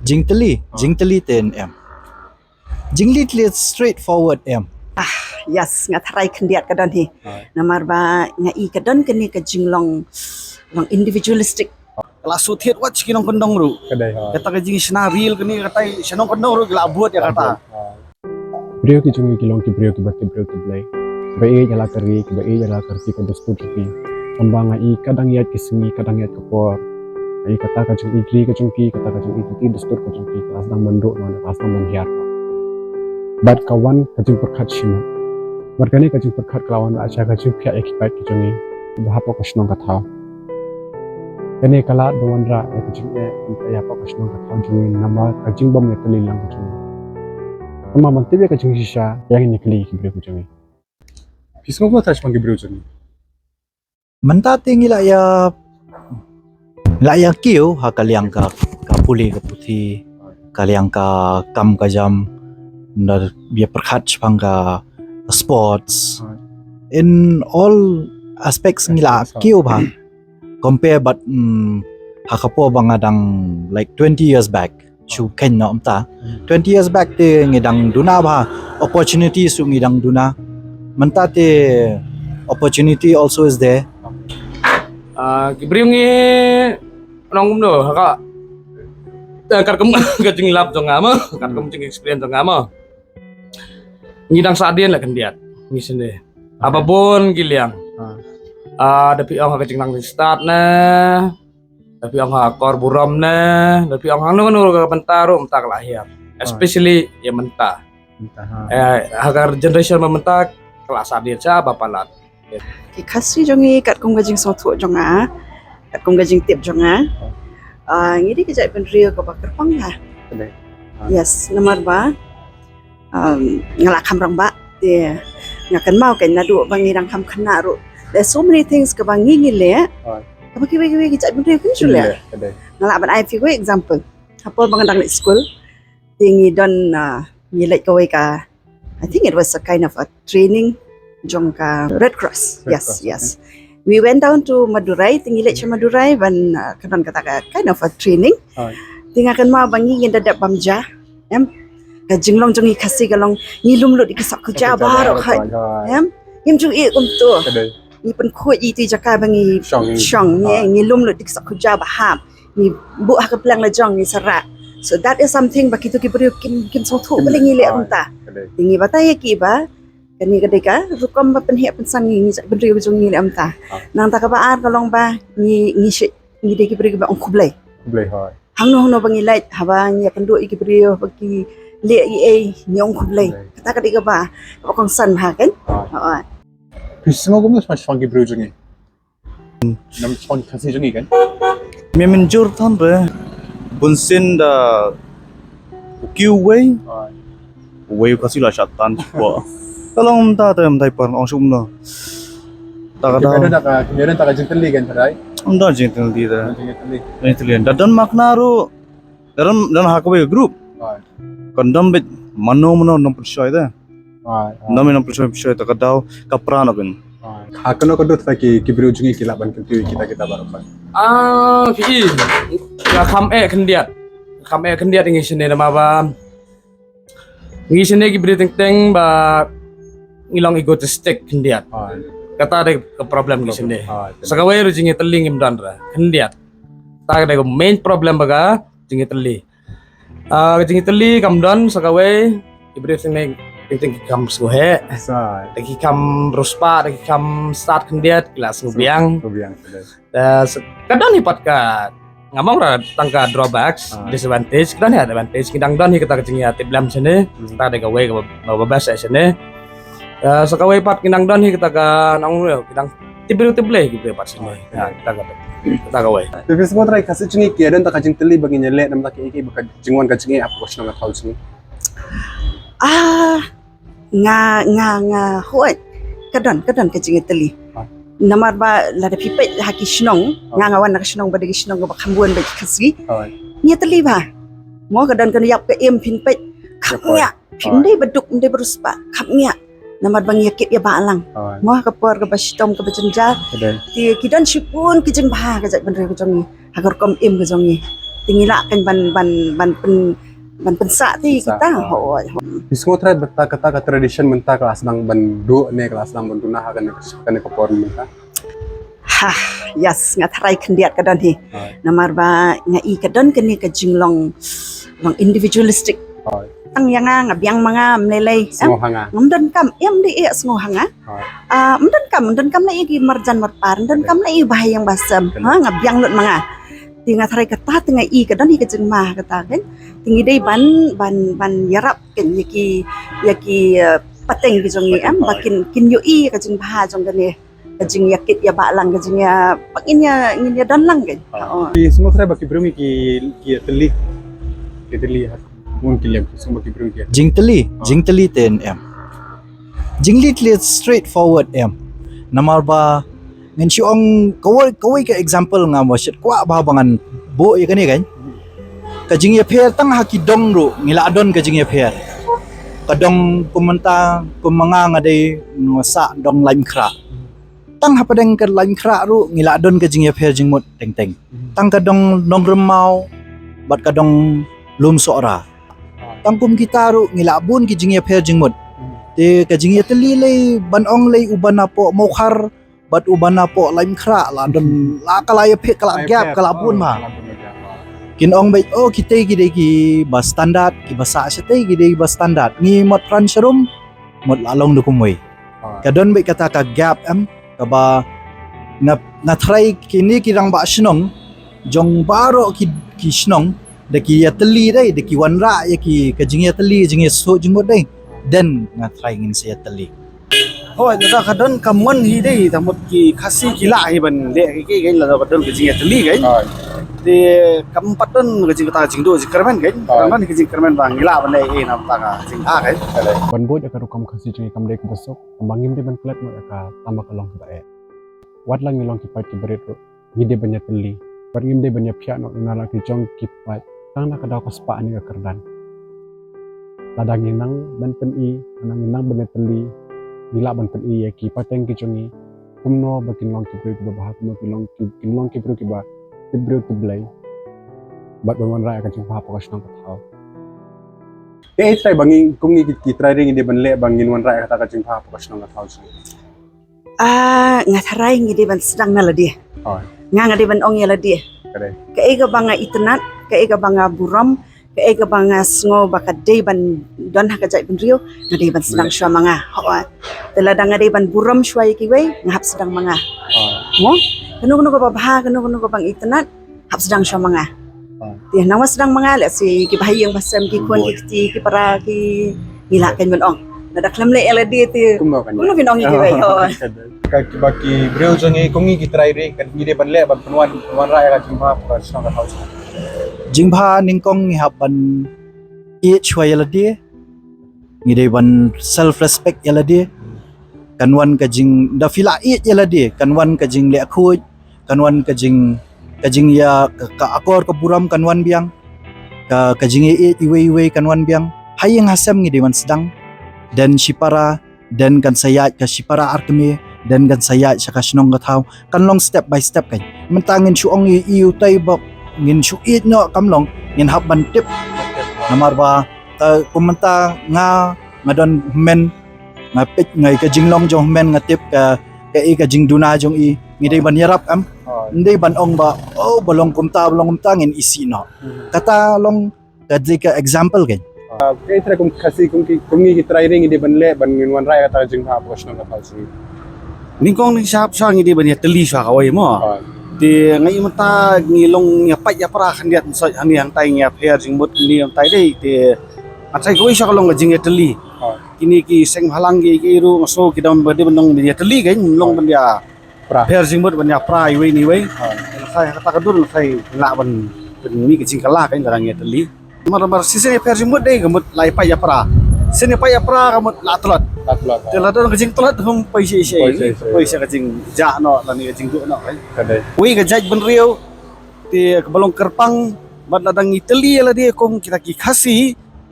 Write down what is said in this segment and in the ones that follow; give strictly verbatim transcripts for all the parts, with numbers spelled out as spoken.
Jingtylli, jingtylli te em. Jingtylli straightforward em. Yes, nga tharai khyndiat ka don hi. Namar ba nga i ka don kane ka jinglong, long individualistic. Ka la shu thied wat sha ki nongkyndong ruh. Ka dei, ha. Kata ka jingshna reel kane, kata sha nongkyndong ruh ki la bud ïa kata. Briew ki jong ngi ki long ki briew kiba tip briew tip Blei. Kiba ïeit ïa la ka ri, kiba ïeit ïa la ka riti ka dustur jong ki. Tangba nga i ka dang ïaid ki sngi, ka dang ïaid ka por. Nga i kata ka jingïeit ka jong ki, kata ka jingïeit riti dustur ka jong ki, ka la sdang ban duh noh, ka la sdang ban hiar noh. Bad ka wan ka jingpyrkhat shimet. Bad kane ka jingpyrkhat ka la wan la sha ka jingphiah ïa ki paid ki jong ngi. Ba hapoh ka shnong ka thaw. Kane ka lad ba wanrah ïa ka jingeh, ïa ka shnong ka thaw jong ngi namar ka jingbym ïatylli lang ka jong ngi. Namar ban tip ïa ka jingshisha, ïa ngin ïakylli ki briew ki jong ngi. Phi sngew kumno shaphang ki briew jong ngi? Mynta te ngi la ïa, la ïa kiew ha ka liang ka, ka pule ka puthi, ka liang ka kam ka jam, da ïa pyrkhat shaphang ka sports. In all aspects ngi la kiew bha. Compare bad, mm, ha ka por ba nga dang, like, twenty years back. Shu kheiñ noh mynta. Twenty years back te ngi dang duna bha, opportunity shu ngi dang duna. Mynta te opportunity also is there. Ah, ki briew ngi nong kumno ha ka, eh, katkum ka jinglap jong nga mo, katkum jing experience jong nga mo. Ngi dang sah dien la khyndiat ngi shane. Haba bun ki liang. Ah, da phi ong ha ka jingnang jingstad ne, da phi ong ha ka kor burom ne, da phi ong hangno hangno ka bynta ruh mynta ka la hiar. Especially ïa mynta. Eh, ha ka generation ba mynta ka la sah dien sha ba palat. Ki Khasi jong ngi katkum ka jingsngewthuh jong nga, katkum ka jingtip jong nga. Ah, ngi dei ki jaitbynriew kaba kyrpang bha. Yes, namar ba, um, nga la kham rangbah te nga kynmaw kein naduh ba ngi dang kham khynnah ruh. There's so many things kaba ngi ngi leh. Kaba kiwei kiwei ki jaitbynriew kim shu leh. Nga lah ban ai phi kawei example. Ha por ba nga dang leit skul te ngi don, ah, ngi leit kawei ka, I think it was a kind of a training jong ka Red Cross. Yes, yes. We went down to Madurai, te ngi leit sha Madurai ban, uh, ka don kata ka kind of a training. Te nga kynmaw ba ngi ngin da dep bam ja. Em, ka jinglong jong ngi Khasi ka long ngi lum lut ïa ki sohkhuja baroh. Em, ngim ju ïeh kumto. Ngi pynkhuid ïa iti jaka ba ngi shong, ngi, ngi lum lut ïa ki sohkhuja ba hap. Ngi buh ha ka pliang la jong ngi sarah. So that is something ba kito ki briew kim, kim sngewthuh ba ngi leh kumta. Ngi batai ïa ki ba kane ka dei ka rukom ba pynheh pynsan ngi, ngi jaitbynriew jong ngi leh kumta. Nangta kaba ar ka long ba ngi, ngi shu, ngi dei ki briew kiba ong khublei. Khublei, hooid. Hangno hangno ba ngi leit haba ngi ïakynduh ïa ki briew ba ki leh ei ei ngi ong khublei. Kata ka dei kaba, kaba kongsan ha kein. Hooid. Phi sngew kumno shaphang ki briew jong ngi? Nam shong Khasi jong ngi kan? Me mynjur than re. Bun sien da u kiew uwei. Uwei u Khasi la shah tan shipor. Ka long mynta te mynta i por ong shuh kumno. Ta ka dei. Ka don ta ka, ka don ta ka jingtylli kan, right? Ym don jingtylli te. Jingtylli. Jingtylli. Da don makna ruh. Don, don ha kawei ka group. Kan don beit mano mano nongpynshoi te. Nang mynta pynshoi pynshoi ta ka daw ka pra na pyn. Ha kano ka dur ta ki, ki briew jong ngi ki lah ban kyntiew kita kita baroh pat? Ah, phi, nga kham eh khyndiat. Kham eh khyndiat ngi shane namar ba ngi shane ki briew teng teng ba ngi long egotistic khyndiat. Kata dei ka problem ngi shane. Sa kawei ruh jingïatylli ngim don re khyndiat. Ta ka dei ka main problem ba ka jingïatylli. Ah, ka jingïatylli kam don sa kawei, ki briew teng teng ki kham sngewheh. Te ki kham riewspah, te ki kham stad khyndiat, ki la sngewbiang. Sngewbiang, ka don. Te ka don hi pat ka, ngam ong ra tang ka drawbacks, disadvantage, ka don hi advantage, ki dang don hi kata ka jingïatiplem shane, kata dei kawei kaba, kaba best shane. Eh, sa kawei pat ki dang don hi kata ka nong, ki dang tip briew tip Blei ki briew pat shane. Kata ka, kata kawei. Te phi sngew trai Khasi jong ngi ki don ta ka jingtylli ba ngin ïaleh namar ta kiei kiei ba ka jingwan ka jingeh hapoh ka shnong ka thaw jong ngi? Ah, nga, nga, nga, hooid. Ka don, ka don ka jingtylli. Namar ba lada phi peit ha ki shnong, nga nga wan na ka shnong ba dei ki shnong kaba kham bun bad ki Khasi. Ngi tylli bha. Mo ka don ka ïap ka im phin peit. Kham ngiah. Phim dei ba duk, ym dei ba riewspah, kham ngiah. Namar ba ngi ïa kit ïa ba lang. Mo ha ka por kaba shitom kaba jynjar. Te ki don shibun ki jingbha ka jaitbynriew ka jong ngi. Ha ka rukom im ka jong ngi. Te ngi lah kan ban ban ban pyn ban pynsah te kita. Hooid. Phi sngewthuh ba kata ka tradition mynta ka la sdang ban duh ne ka la sdang ban duna ha kane ka por mynta? Ha, yes, nga tharai khyndiat ka don hi. Namar ba nga i ka don kane ka jinglong long individualistic. Tang ïa nga, nga biang ma nga, ym lei lei. Ngam don kam, ym dei ïa sngew ha nga. Ym don kam, ym don kam lei ïa ki marjan marpar, ym don kam lei ïa ba ha ïing ba sem. Ha, nga biang lut ma nga. Te nga tharai kata te nga i ka don hi ka jingma kata kan. Te ngi dei ban ban ban ïarap kan ïa ki ïa ki pateng ki jong ngi em ba kin kin ïohi ka jingbha jong kane. Ka jingïakit ïabah lang, ka jingïa, ba ngin ïa ngin ïa don lang kan. Ki sngewthuh ba ki briew ki ki tylli. Ki tylli ha. Mun ki liam ki sngewthuh ba ki briew ki. Jingtylli, jingtylli te em. Jingtylli straightforward em. Namar ba ngan shu ong kawei kawei ka example nga ba shet kwah ba ba ngan buh ïa kane kan. Ka jingïapher tang ha ki dong ruh ngi la don ka jingïapher. Ka dong kum mynta kum ma nga nga dei nga sah dong Laitkhrah. Tang hapdeng ka Laitkhrah ruh ngi la don ka jingïapher jingmut teng teng. Tang ka dong Nongrymmau bad ka dong Lumsohra. Tang kum kita ruh ngi la bun ki jingïapher jingmut. Te ka jingïatylli lei ban ong lei uba napoh Mawkhar bad uba napoh Laitkhrah la don la ka la ïapher ka la gap ka la bun ma. Kin ong beit oh kitei ki dei ki ba standard ki ba sah shatei ki dei ba standard ngi mut pran sharum mut la long da kumwei. Ka don beit kata ka gap em kaba nga nga tharai kine ki rangbah shnong jong baroh ki ki shnong da ki ïatylli dei da ki wanrah ïa ki ka jingïatylli jingïasoh jingmut dei. Den nga tharai ngin sa ïatylli. Hooid, lada ka don ka mon hi dei, ta mut ki Khasi ki lah hi ban leh ki ki kan lada ka don ka jingïatylli kan. Te kam pat don ka jingkata ka jingduh jingkyrmen kan. Kam don ka jingkyrmen ba ngi lah ban leh ei na bynta ka jingkha kan. Ban buh ïa ka rukom Khasi jong ngi kam dei kaba suk, tangba ngim dei ban klet noh ïa ka tangba ka long kaba eh. Wat la ngi long ki paid ki barit ruh. Ngi dei ban ïatylli. Bad ngim dei ban ïaphiah noh na la ki jong ki paid. Tang na ka daw ka spah ne ka kyrdan. Lada ngi nang ban pyni, lada ngi nang ban ïatylli, ngi lah ban pyni ïa ki pateng ki jong ngi. Kumno ba kin long ki briew kiba bha, kumno kin long ki, kin long ki briew kiba tip briew tip Blei. Bad ban wanrah ïa ka jingbha hapoh ka shnong ka thaw. Te ei trai ba ngi kum ngi ki, ki trai ri ngi dei ban leh ba ngin wanrah ïa kata ka jingbha hapoh ka shnong ka thaw jong ngi. Ah, nga tharai ngi dei ban sdang na lade. Nga nga dei ban ong ïa lade. Kaei kaba nga itynnad, kaei kaba nga burom, kaei kaba nga sngew ba ka dei ban don ha ka jaitbynriew, nga dei ban sdang shuwa ma nga. Hooid. Te lada nga dei ban burom shuwa ïa kiwei, nga hap sdang ma nga. Mo? Kano kano kaba bha, kano kano kaba nga itynnad, hap sdang shuwa ma nga. Te nang ma sdang ma nga leh shi ki bahaïing bahasem ki khun ki kti ki para ki ngi lah kan ban ong. Lada khlem leh ïa lade te kumno phin ong ïa kiwei. Ka kiba ki briew jong ngi kum ngi ki trai ri kan ngi dei ban leh ban pynwan pynwanrah ïa ka jingbha ka shnong ka thaw. Jingbha nyngkong ngi hap ban ïeit shuwa ïa lade. Ngi dei ban self respect ïa lade. Kan wan ka jing da phi la ïeit ïa lade kan wan ka jingleh khuid. Kan wan ka jing ka jingïa ka, ka akor ka burom kan wan biang. Ka ka jingïeit iwei iwei kan wan biang. Ha ïing ha sem ngi dei ban sdang. Den shipara, den kan sa ïaid ka shipara ar kmie, den kan sa ïaid sha ka shnong ka thaw. Kan long step by step kan. Mynta ngin shu ong i, i utai ba ngin shu ïeit noh kam long, ngin hap ban tip. Namar ba ka kum mynta nga nga don hynmen nga peit ngai ka jinglong jong hynmen nga tip ka ka i ka jingduna jong i ngi dei ban ïarap em. Ngi dei ban ong ba oh ba long kumta ba long kumta ngin isih noh. Kata long ka dei ka example kan. Ka i trai kum Khasi kum ki kum ngi ki trai ri ngi dei ban leh ban ngin wanrah ïa kata ka jingbha hapoh ka shnong ka thaw jong ngi. Nyngkong nyngshap shuwa ngi dei ban ïatylli shuwa kawei mo. Te nga i mynta ngi long ïa pait ïa pra khyndiat ngi soi hangne hangtai ngi ïapher jingmut ngi hangtai dei te nga trai kawei shuwa ka long ka jingïatylli. Kine ki seng bhalang ki ki ruh nga sngew ki dang ba dei ban long ban ïatylli kan long ban ïa pher jingmut ban ïa pra iwei na iwei. Nga trai kata ka dur nga trai lah ban ban mih ka jingkylla kan lada ngi ïatylli. Mar mar shisien ïa pher jingmut dei ka mut la ïa pait ïa pra. Shisien ïa pait ïa pra ka mut la tlot. Te la don ka jingtlot hum poi shi shi poi shi ka jingjah noh lane ka jingduh noh kan. Wei ka jaitbynriew te kaba long kyrpang bad lada ngi tylli ïa lade kum kita ki Khasi.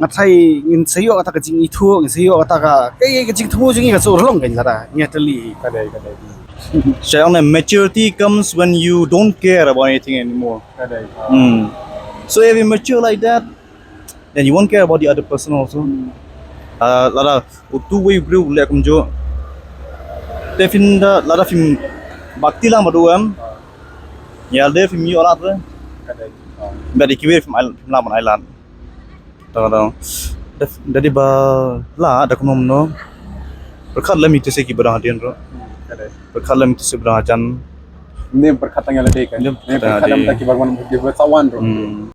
Nga trai ngin sa ïoh kata ka jingithuh ngin sa ïoh kata ka ka jingthmu jong ngi ka shu long kan lada ngi tylli. Ka dei ka dei. Shai ong ne maturity comes when you don't care about anything anymore. Ka dei. Hmm. So if you mature like that, then you won't care about the other person also. Uh, lada utu wei briew leh kumjuh, te phin da, lada phim bhakti lang bad u em, ïa lade phim ïoh lad re. Bad ïa kiwei phim ai, phim lah ban ai lad. Tang tang. Da dei ba lah da kumno kumno, pyrkhat lem ïa ki te se kiba dang hadien ruh. Pyrkhat lem ïa ki te se ba dang hajan. Ne pyrkhat tang ïa lade kan. Ne pyrkhat lem ïa ki ba wan, ki ba sa wan ruh. Hmm.